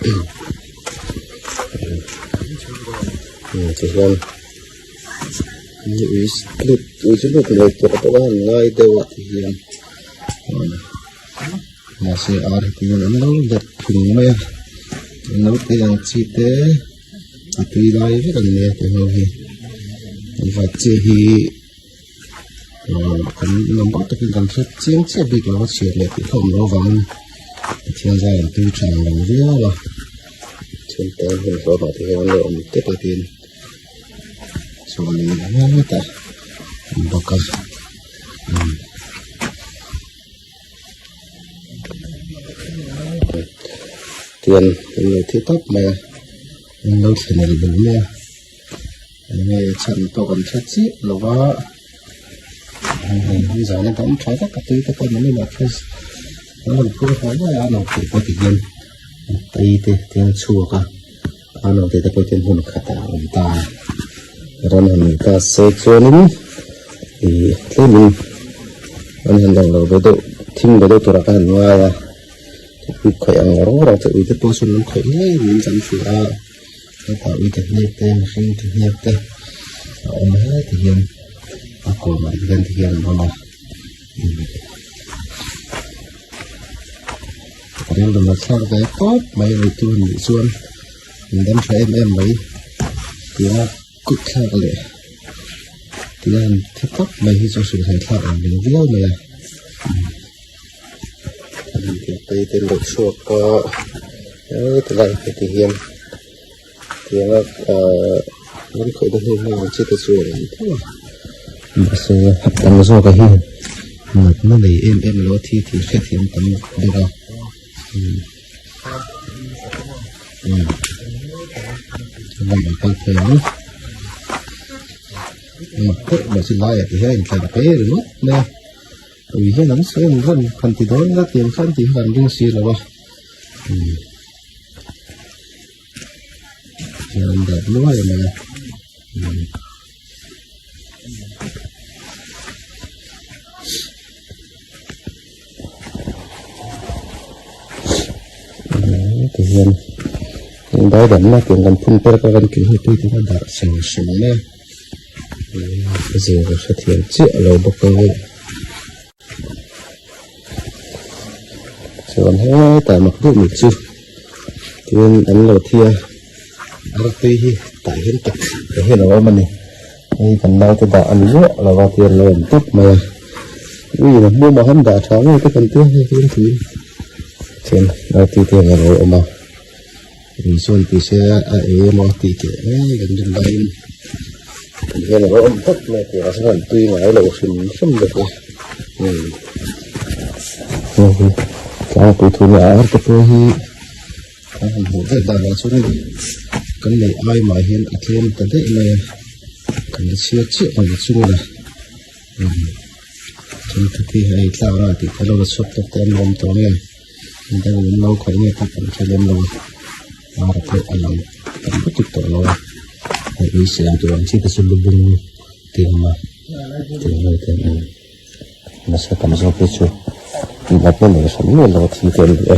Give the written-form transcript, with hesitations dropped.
Tihian ui lut ui chu lut ngei tur pawh a han ngai deuh a tihian mahse ar hi tihian an lo let phung mai a naute ang chi te a tui lai vek an nia ti ho hi an vat chi hi kan number takin kan hre chiang chiah bik lo a chhiat leh tih kha awm loh avangin Pathian zai an tui tha ang viau a chhun tan hun hlawm ah te hian an lo awm tep a tin chuanin hetah awm bawk a umm tian an lo thi tawp mai a an lo thlen el bel mai a enge chhan pawh kan hre chiah lo va hei zan a dam tha vak a tui te pawh an inah fresh an rawn phur haw mai a an awm theih pawh tihian tei te tiang chhuak a a naute te pawh hian hmun khatah a awm ta a ran han ni ta se chuanin ih tlemin an han lang lo ve deuh thim ve deuh turah ka han ngai a ui khawih ang rawng rawng te ui te pawh sawn an khawih ngei niin kan hria a hetah ui te hnek te mihring te hnek te a awm he ti hian a kawmah hian ti hian an awm a. Rilru nat thlak ve tawp mai a nih chu nih chuan an dam tha em em mai tia kut thlak leh tia han thi tawp mai hi chu hrilh hai thlak ang reng viau mai a tei te an lo chhuak a hetilai heti hian tianga ahh ram khawih na hnu hnu ang chi te chu a awm tho a mahse a tam zawk a hi natna nei em em lo a thi tih hriatthiam tam bawk a umm lam an kal phei ang eng pawh mahse laiah te hian a intlar phei ringawt mai a ui hian an sawi ang rawn han ti dawn ila tiang khan tih kha an ring si lo a umm. Hian dat nuai mai a ti hian dai damna tiang kan phun per pawh kan kil ho tui te kha darh seng seng mai a zir ka hrethiam chiah lo bawk a chuan hetah mak deuh mai chu tin an lo thi a artui hi tah hian tak te hian a awm a ni hei kan naute dah a ni miah lo a ti an lo awm tawp mai a ui a hmum ah hian dah tha ngei te kan tia hei hian tiin chuan artui te hian a lo awm a insawn ti se a ei emaw tih teh mai kan rin laiin ti hian a lo awm phawt mai a tirah chuan an tui ngai lo hrim hrim bawk a umm hei hi tlangpui thu nia ar te pawh hi an han hmuh daih danah chuan kan neih ai mah hian a tlem ta daih mai a kan la chhiar chiah ang chu a umm thenkhat hi hei tlak a tih te lo la chhuak tawk te an awm tawh ang em. Midang in lo khawih nge tak an hre lem lo a ar pawh a lang tam lutuk tawh lo a hei ui siam tur ang chi te chu lu bung tih a awm a tih ho te an awm nasa tam zawk hi chu natna nei hran miah lo a thi te an ni e.